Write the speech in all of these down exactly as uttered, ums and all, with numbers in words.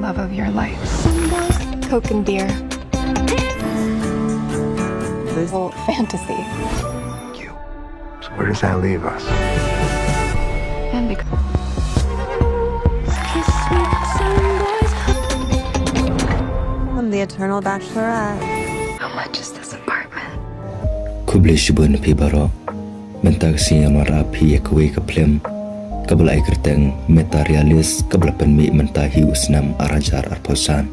love of your life. Coke and beer. This whole fantasy. So where does that leave us? And because I'm the eternal bachelorette. How much is this apartment? Khublei shibun phi baroh. Mynta ka sngi ngan wanrah phi ïa kawei ka film kaba la ai kyrteng Meta Realist, kaba la pynmih mynta hi u snem ar hajar arphew san.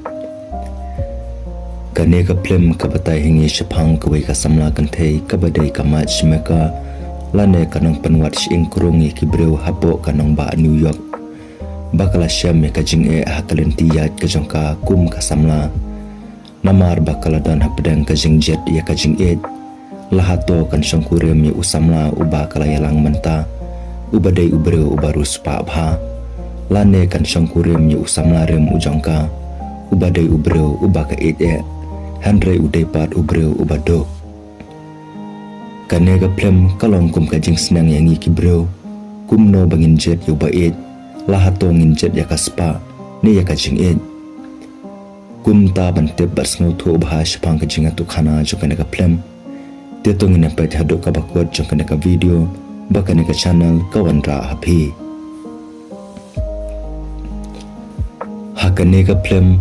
Kane ka film ka batai ha ngi shaphang kawei ka samla kynthei kaba dei ka matchmaker lane ka nongpynwad shyieng krung ïa ki briew hapoh ka nongbah New York, ba ka la shem ïa ka jingeh ha ka lynti ïaid ka jong ka kum ka samla. Namar ba ka la don hapdeng ka jingjied ïa ka jingïeit, la hato kan shongkurim ïa u samla uba ka la ïalang mynta, uba dei u briew uba riewspah bha, lane kan shongkurim ïa u samla rim u jong ka, uba dei u briew uba ka ïeit eh, hynrei u dei pat u briew uba duk. Kane ka film ka long kum ka jingsneng ïa ngi ki briew, kumno ba ngin jied ïa uba ïeit, la hato ngin jied ïa ka spah ne ïa ka jingïeit. Kumta ban tip bad sngewthuh bha shaphang ka jingïathuhkhana jong kane ka film, te to ngin ïa peit haduh kaba kut jong kane ka video ba kane ka channel ka wanrah ha phi. Ha kane ka film,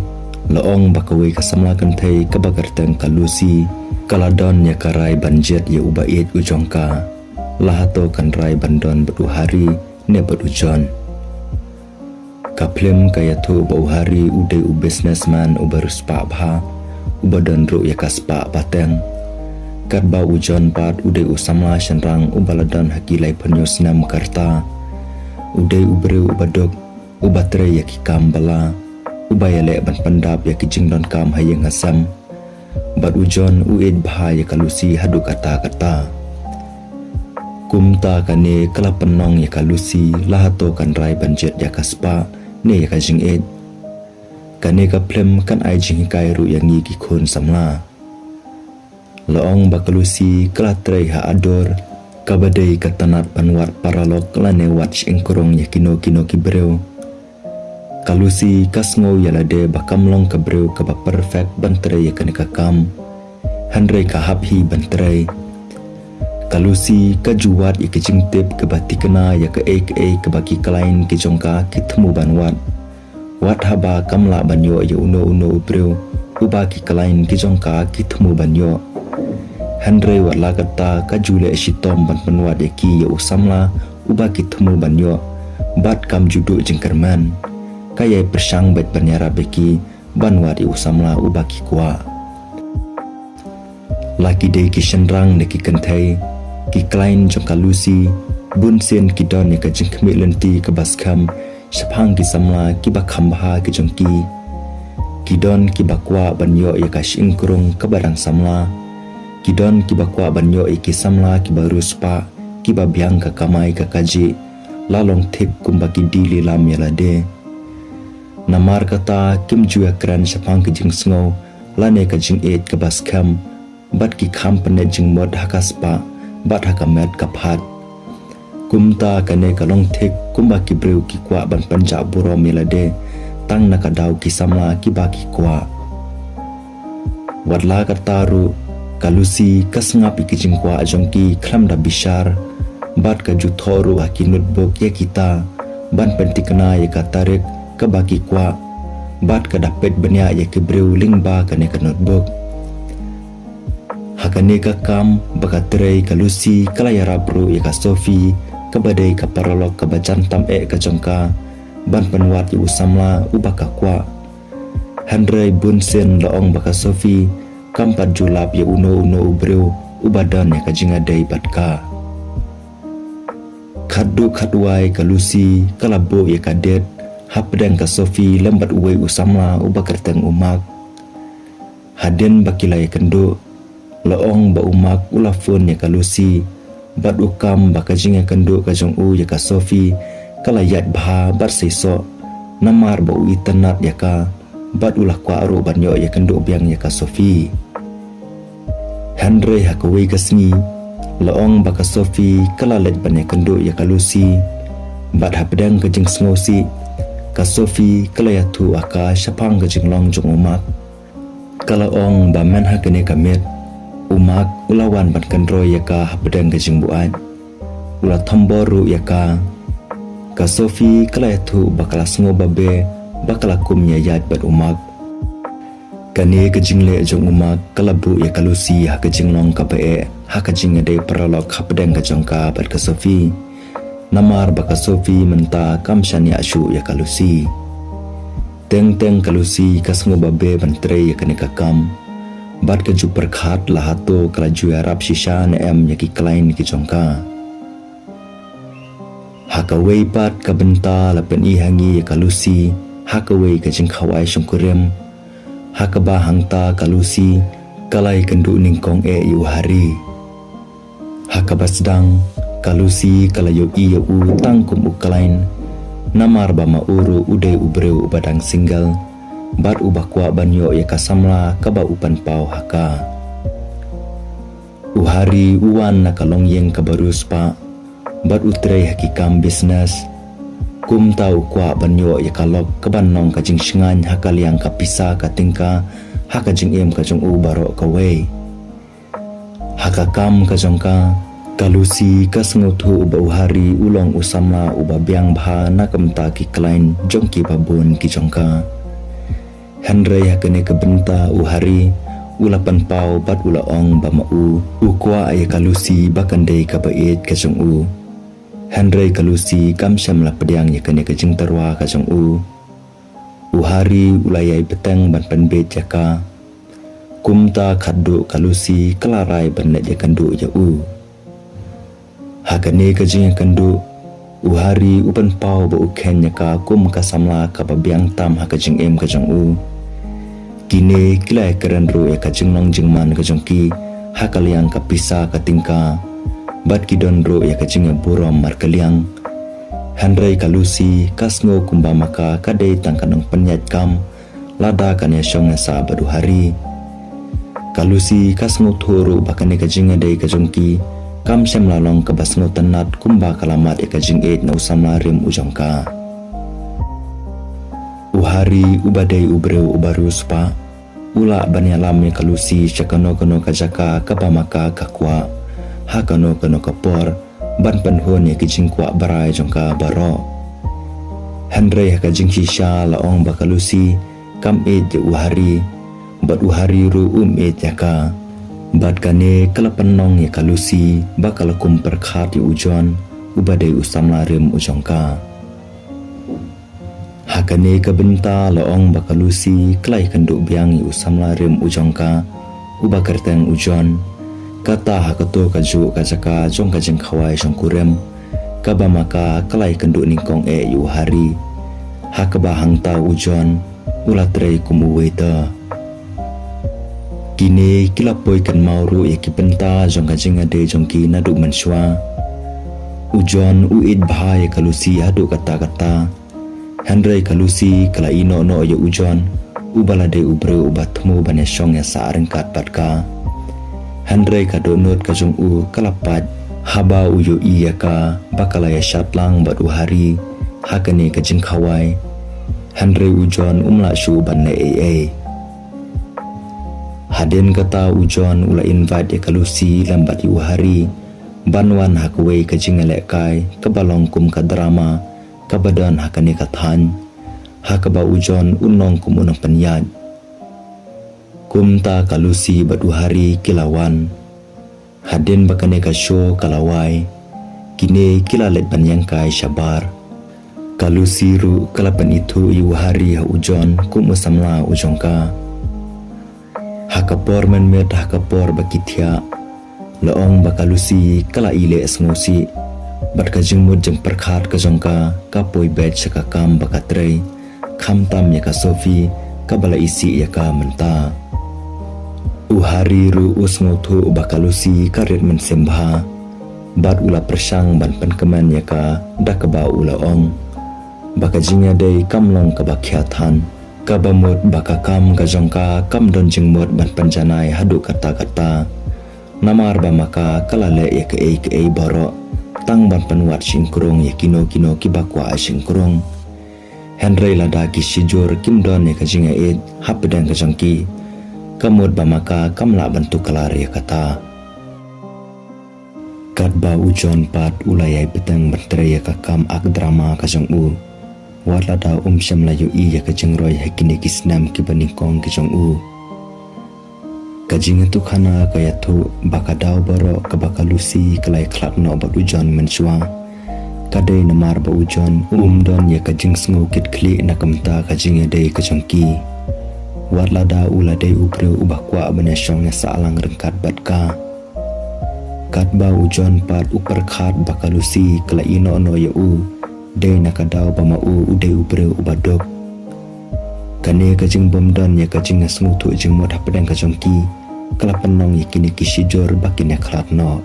la ong ba kawei ka samla kynthei kaba kyrteng ka Lucy ka la don ïa ka rai ban jied ïa uba ïeit u jong ka. La hato kan rai ban don bad u Harry ne bad u John. Ka film ka ïathuh ba u Harry u dei u businessman uba riewspah bha, uba don ruh ïa ka spah pateng. Katba u John pat u dei u samla shynrang uba la don ha ki laiphew snem ka rta. U dei u briew uba duk, uba trei ïa ki kam bala, uba ïaleh ban pyndap ïa ki jingdonkam ha ïing ha sem. Bad u John u ïeit bha ïa ka Lucy haduh katta katta. Kumta kane ka la pynlong ïa ka Lucy la hato kan rai ban jied ïa ka spah ne ïa ka jingïeit. Kane ka film kan ai jinghikai ruh ïa ngi ki khun samla. La ong ba ka Lucy ka la trei ha Adore, kaba dei ka tnat ban wad paralok lane wad shyieng krung ïa kino kino ki briew. Ka Lucy ka sngew ïa lade ba kam long ka briew kaba perfect ban trei ïa kane ka kam. Hynrei ka hap hi ban trei. Ka Lucy ka ju wad ïa ka jingtip kaba thikna ïa kaei kaei kaba ki client ki jong ka ki thmu ban wad. Wat haba kam lah ban ïoh ïa uno uno u briew uba ki client ki jong ka ki thmu ban ïoh. Hynrei wat la katta ka ju leh shitom ban pynwad ïa ki ïa u samla uba ki thmu ban ïoh. Bad kam ju duh jingkyrmen. Ka ïai pyrshang beit ban ïarap ïa ki ban wad ïa u samla uba ki kwah. La ki dei ki shynrang ne ki kynthei, ki client jong ka Lucy, bunsien ki don ïa ka jingkhmih lynti kaba skhem shaphang ki samla kiba kham bha ki jong ki. Ki don kiba kwah ban ïoh ïa ka shyieng krung kaba dang samla. Ki don kiba kwah ban ïoh ïa ki samla kiba riewspah, kiba biang ka kamai ka kajih, la long thik kumba ki die lilam ïa lade. Namar kata kim ju ïakren shaphang ka jingsngew lane ka jingïeit kaba skhem, bad ki kham pynïaid jingmut ha ka spah bad ha ka met ka phad. Kumta kane ka long thik kumba ki briew ki kwah ban pynjah burom ïa lade tang na ka daw ki samla kiba ki kwah. Wat la katta ruh, ka Lucy ka sngap ïa ki jingkwah jong ki khlem da bishar, bad ka ju thoh ruh ha ki notebook ïa kita ban pynthikna ïa ka tarik kaba ki kwah, bad ka da peit bniah ïa ki briew lyngba kane ka notebook. Ha kane ka kam ba ka trei, ka Lucy ka la ïarap ruh ïa ka Sophie, kaba dei ka paralok kaba jan tam eh ka jong ka, ban pynwad ïa u samla uba ka kwah. Hynrei bunsien la ong ba ka Sophie kam pat ju lap ïa uno uno u briew uba don ïa ka jingïadei bad ka. Khatduh khatwai ka Lucy ka la buh ïa ka date hapdeng ka Sophie lem bad uwei u samla uba kyrteng u Mark. Hadien ba ki la ïakynduh, la ong ba u Mark u la phone ïa ka Lucy, bad u kam ba ka jingïakynduh ka jong u ïa ka Sophie ka la ïaid bha bad seisoh, namar ba u itynnad ïa ka, bad u la kwah ruh ban ïoh ïakynduh biang ïa ka Sophie. Hynrei ha kawei ka sngi, la ong ba ka Sophie ka la leit ban ïakynduh ïa ka Lucy, bad hapdeng ka jingsngewsih, Ka Sophie ka la ïathuh ha ka shaphang ka jinglong jong u Mark. Ka la ong ba myn ha kane ka miet u Mark u la wan ban kynroi ïa ka hapdeng ka jingbuaid. U la thombor ruh ïa ka. Ka Sophie ka la ïathuh ba ka la sngew babe ba ka la kum ïaid bad u Mark. Kane ka jingleh jong u Mark ka la buh ïa ka Lucy ha ka jinglong kaba eh ha ka jingïadei paralok hapdeng ka jong ka bad ka Sophie. Namar ba ka Sophie mynta kam shaniah shuh ïa ka Lucy. Teng teng ka Lucy ka sngew babe ban trei ïa kane ka kam. Bad ka ju pyrkhat la hato ka la ju ïarap shisha ne em ïa ki client ki jong ka. Ha kawei pat ka bynta la pyni ha ngi ïa ka Lucy ha kawei ka jingkhawai shongkurim. Ha kaba hangta ka Lucy ka la ïakynduh nyngkong eh ïa u Harry. Ha kaba sdang ka Lucy ka la ïohi ïa u tang kum u client. Namar ba ma u ruh u dei u briew uba dang single bad uba kwah ban ïoh ïa ka samla kaba u pynpaw ha ka. U Harry u wan na ka longïing kaba riewspah bad u trei ha ki kam business. Kumta u kwah ban ïoh ïa ka lok kaban long ka jingshngaiñ ha ka liang ka pisa ka tyngka ha ka jingim ka jong u baroh kawei. Ha ka kam ka jong ka, ka Lucy ka sngewthuh ba u Harry u long u samla uba biang bha na ka bynta ki client jong ki babun ki jong ka. Hynrei ha kane ka bynta u Harry u la pynpaw bad u la ong ba ma u u kwah ïa ka Lucy ba kan dei kaba ïeit ka jong u. Hynrei ka Lucy kam shym la pdiang ïa kane ka jingtyrwa ka jong u. U Harry u la ïai bteng ban pynbeit ïa ka. Kumta khatduh ka Lucy ka la rai ban leit ïakynduh ïa u. Ha kane ka jingïakynduh u Harry u pynpaw ba u kheiñ ïa ka kum ka samla kaba biang tam ha ka jingim ka jong u. Kine ki la ïakren ruh ïa ka jinglong jingman ka jong ki ha ka liang ka pisa ka tyngka. Bad ki don ruh ïa ka jingïaburom markylliang. Hynrei ka Lucy ka sngew kumba ma ka ka dei tang ka nongpynïaid kam lada kan ïashong ïasah bad u Harry. Ka Lucy ka sngewthuh ruh ba kane ka jingïadei ka jong ki kam shym la long kaba sngewtynnat kumba ka la mad ïa ka jingïeit na u samla rim u jong ka. U Harry uba dei u briew uba riewspah u lah ban ïalam ïa ka Lucy sha kano kano ka jaka kaba ma ka ka kwah, ha kano kano ka por, ban pynhun ïa ki jingkwah brai jong ka baroh. Hynrei ha ka jingshisha la ong ba ka Lucy kam ïeit ïa u Harry bad u Harry ruh um ïeit ïa ka. Bad kane ka la pynlong ïa ka Lucy ba ka la kum pyrkhat ïa u John uba dei u samla rim u jong ka. Ha kane ka bynta la ong ba ka Lucy ka la ïakynduh biang ïa u samla rim u jong ka uba kyrteng u John. Kata ha kato ka juh ka jaka jong ka jingkhawai shongkurim kaba ma ka ka la ïakynduh nyngkong eh ïa u Harry. Ha kaba hangta u John u la trei kum u waiter. Kine ki la poi kynmaw ruh ïa ki bynta jong ka jingïadei jong ki naduh mynshuwa. U John u ïeit bha ïa ka Lucy haduh katta katta. Hynrei ka Lucy ka la ïehnoh noh ïa u John uba la dei u briew uba thmu ban ïashong ïasah ryngkat bad ka. Hynrei ka dohnud ka jong u ka la pait haba u ïohi ïa ka ba ka la ïashad lang bad u Harry ha kane ka jingkhawai. Hynrei u John um lah shuh ban leh ei ei. Hadien kata u John u la invite ïa ka Lucy lem bad ïa u Harry ban wan ha kawei ka jingïalehkai kaba long kum ka drama kaba don ha kane ka thaiñ, ha kaba u John u long kum u nongpynïaid. Kumta ka Lucy bad u Harry ki la wan. Hadien ba kane ka show ka la wai, kine ki la leit ban ïeng kai sha bar. Ka Lucy ruh ka la pynithuh ïa u Harry ha u John kum u samla u jong ka. Ha ka por mynmiet, ha ka por ba ki thiah, la ong ba ka Lucy ka la ïaleh sngewsih bad ka jingmut jingpyrkhat ka jong ka ka poi beit sha ka kam ba ka trei, khamtam ïa ka Sophie kaba la isih ïa ka mynta. U Harry ruh u sngewthuh ba ka Lucy ka rit mynsiem bha bad u la pyrshang ban pynkmen ïa ka da kaba u la ong ba ka jingïadei kam long kaba khia than, kaba mut ba ka kam ka jong ka kam don jingmut ban pynjanai haduh katta katta. Namar ba ma ka ka la leh ïa kaei kaei baroh tang ban pynwad shynkrung ïa kino kino kiba kwah shynkrung. Hynrei lada ki shijur kim don ïa ka jingïaieit hapdeng ka jong ki, ka mut ba ma ka kam lah ban tuklar ïa kata. Katba u John pat u la ïai bteng ban trei ïa ka kam ak drama ka jong u, wat lada um shym la ïohi ïa ka jingroi ha kine ki snem kiba nyngkong ki jong u. Ka jingïathuhkhana ka ïathuh ba ka daw baroh kaba ka Lucy ka la ïakhlad noh bad u John mynshuwa, ka dei namar ba u John um don ïa ka jingsngew kitkhlieh na ka bynta ka jingïadei ka jong ki. Wat lada u la dei u briew uba kwah ban ïashong ïasahlang ryngkat bad ka. Katba u John pat u pyrkhat ba ka Lucy ka la ïehnoh noh ïa u, dei na ka daw ba ma u u dei u briew uba duk. Kane ka jingbymdon ïa ka jingïasngewthuh jingmut hapdeng ka jong ki, ka la pynlong ïa kine ki shijur ba kin ïakhlad noh.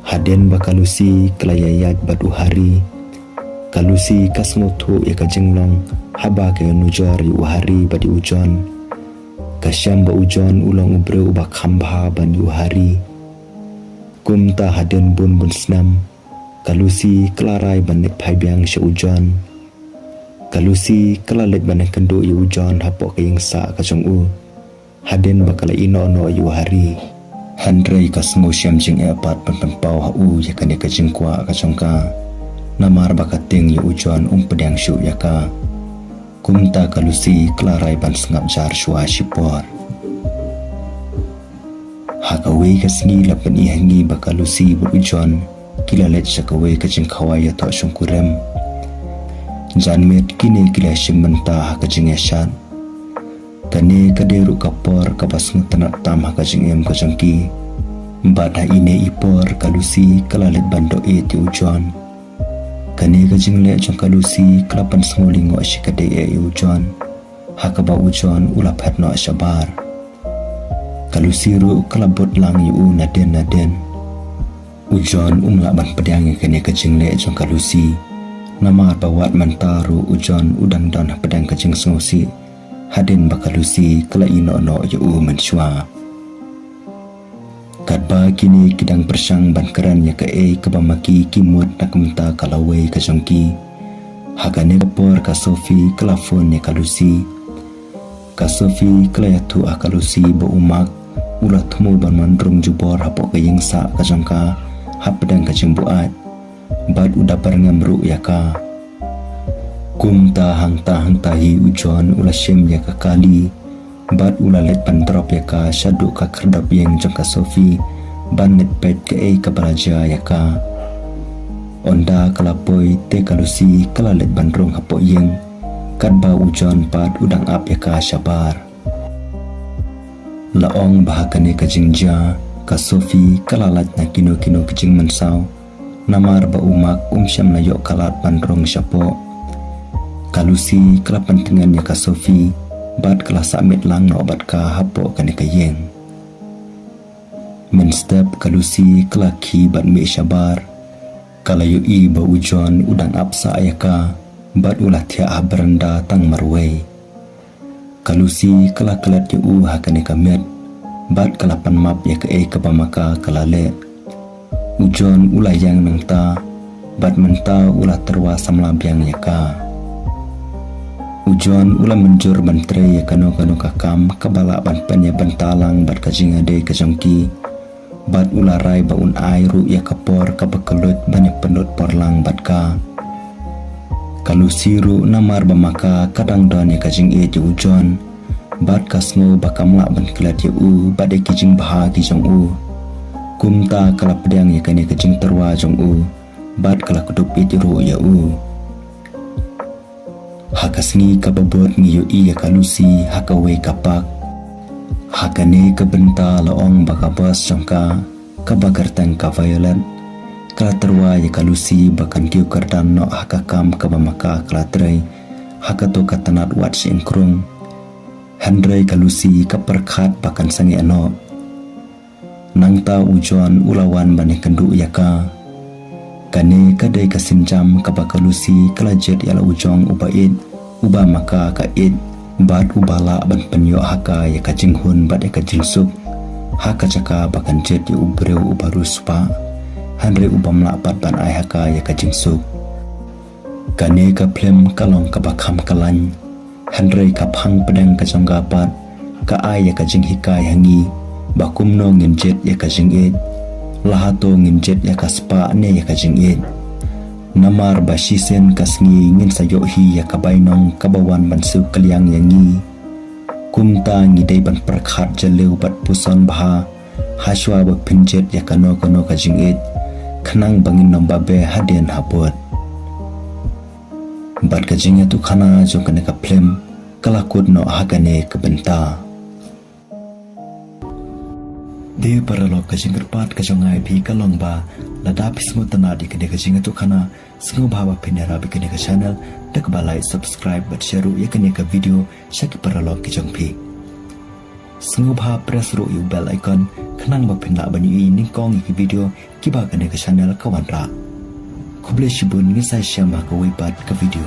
Hadien ba ka Lucy ka la ïaïaid bad u Harry, ka Lucy ka sngewthuh ïa ka jinglong haba ka ïanujor ïa u Harry bad ïa u John. Ka shem ba u John u long u briew uba kham bha ban ïa u Harry. Kumta hadien bun bun snem, ka Lucy ka la rai ban leit phai biang sha u John. Ka Lucy ka la leit ban ïakynduh ïa u John hapoh ka ïingsah ka jong u, hadien ba ka la ïehnoh noh ïa u Harry. Hynrei ka sngew shem jingeh pat ban pynpaw ha u ïa kane ka jingkwah ka jong ka, namar ba ka tieng ïa u John um pdiang shuh ïa ka. Kumta ka Lucy ka la rai ban sngap jar shuwa shipor. Ha kawei ka sngi la pyni ha ngi ba ka Lucy bad u John ki la leit sha kawei ka jingkhawai ïathoh shongkurim. Janmiet kine ki la shim bynta ha ka jingïashad. Kane ka dei ruh ka por kaba sngewtynnat tam ha ka jingim ka jong ki. Bad ha ine i por ka Lucy ka la leit ban doh ïeit ïa u John. Kane ka jingleh jong ka Lucy ka la pynsngew lyngngoh shikatdei ïa u John, ha kaba u John u la phet noh shabar. Ka Lucy ruh ka la bud lang ïa u nadien nadien. U John um lah ban pdiang ïa kane ka jingleh jong ka Lucy, namar ba wat mynta ruh u John u dang don hapdeng ka jingsngewsih hadien ba ka Lucy ka la ïehnoh noh ïa u mynshuwa. Katba kine ki dang pyrshang ban kren ïa kaei kaba ma ki ki mut na ka bynta ka lawei ka jong ki, ha kane ka por ka Sophie ka la phone ïa ka Lucy. Ka Sophie ka la ïathuh ha ka Lucy ba u Mark u la thmu ban wan rung jubor hapoh ka ïingsah ka jong ka hapdeng ka jingbuaid, bad u da byrngem ruh ïa ka. Kumta hangta hangta hi u John u la shim ïa ka kali, bad u la leit ban drop ïa ka shaduh ka khyrdop ïing jong ka Sophie, ban leit peit kaei kaba la jia ïa ka. Ynda ka la poi te ka Lucy ka la leit ban rung hapoh ïing, katba u John pat u dang ap ïa ka shabar. La ong ba ha kane ka jingjia ka Sophie ka la lait na kino kino ki jingmynsaw, namar ba u Mark um shym la ïoh ka lad ban rung shapoh. Ka Lucy ka la pyntngen ïa ka Sophie, bad ka la sah miet lang noh bad ka hapoh kane ka ïing. Mynstep ka Lucy ka la khie bad mih shabar. Ka la ïohi ba u John u dang ap sah ïa ka, bad u la thiah ha baranda tang marwei. Ka Lucy ka la klet ïa u ha kane ka miet, bad ka la pan map ïa kaei kaba ma ka ka la leh. U John u la ïeng nangta, bad mynta u la tyrwa samla biang ïa ka. U John u la mynjur ban trei ïa kano kano ka kam kaba lah ban pynïabynta lang bad ka jingïadei ka jong ki. Bad u la rai ba un ai ruh ïa ka por kaba kylluid ban ïapynlut por lang bad ka. Ka Lucy ruh namar ba ma ka ka dang don ïa ka jingïeit ïa u John, bad ka sngew ba kam lah ban klet ïa u bad ïa ki jingbha ki jong u. Kumta ka la pdiang ïa kane ka jingtyrwa jong u, bad ka la kdup ïeit ruh ïa u. Ha ka sngi kaba bud ngi ïohi ïa ka Lucy ha kawei ka park. Ha kane ka bynta la ong ba ka boss jong ka, kaba kyrteng ka Violet, ka la tyrwa ïa ka Lucy ba kan kiew kyrdan noh ha ka kam kaba ma ka ka la trei ha kato ka tnat wad shyieng krung. Hynrei ka Lucy ka pyrkhat ba kan sangeh noh. Nangta u John u la wan ban ïakynduh ïa ka. Kane ka dei ka sienjam kaba ka Lucy ka la jied ïa la u jong uba ïeit, uba ma ka ka ïeit, bad uba lah ban pynïoh ha ka ïa ka jinghun bad ïa ka jingsuk. Ha ka jaka ba kan jied ïa u briew uba riewspah, hynrei u bym lah pat ban ai ha ka ïa ka jingsuk. Kane ka phlim ka long kaba kham ka lain, hynrei ka phang pdeng ka jong ka pat ka ai ïa ka jinghikai ha ngi ba kumno ngin jied ïa ka jingïeit, la hato ngin jied ïa ka spah ne ïa ka jingïeit. Namar ba shisien ka sngi ngin sa ïoh hi ïa ka bainong kaba wan ban siew kylliang ïa ngi. Kumta ngi dei ban pyrkhat jylliew bad puson bha hashwa ba phin jied ïa kano kano ka jingïeit, khnang ba ngin ym babe hadien habud. Bad ka jingïathuhkhana jong kane ka phlim ka la kut noh ha kane ka bynta. Te paralok, ka jingkyrpad ka jong nga ïa phi ka long ba lada phi sngewtynnad ïa kane ka jingïathuhkhana, sngewbha ba phin ïarap ïa kane ka channel da kaba like, subscribe bad share ruh ïa kane ka video sha ki paralok ki jong phi. Sngewbha press ruh ïa u bell icon khnang ba phin lah ban ïohi nyngkong ïa ki video kiba kane ka channel ka wanrah. Khublei shibun, ngin sa ïashem ha kawei pat ka video.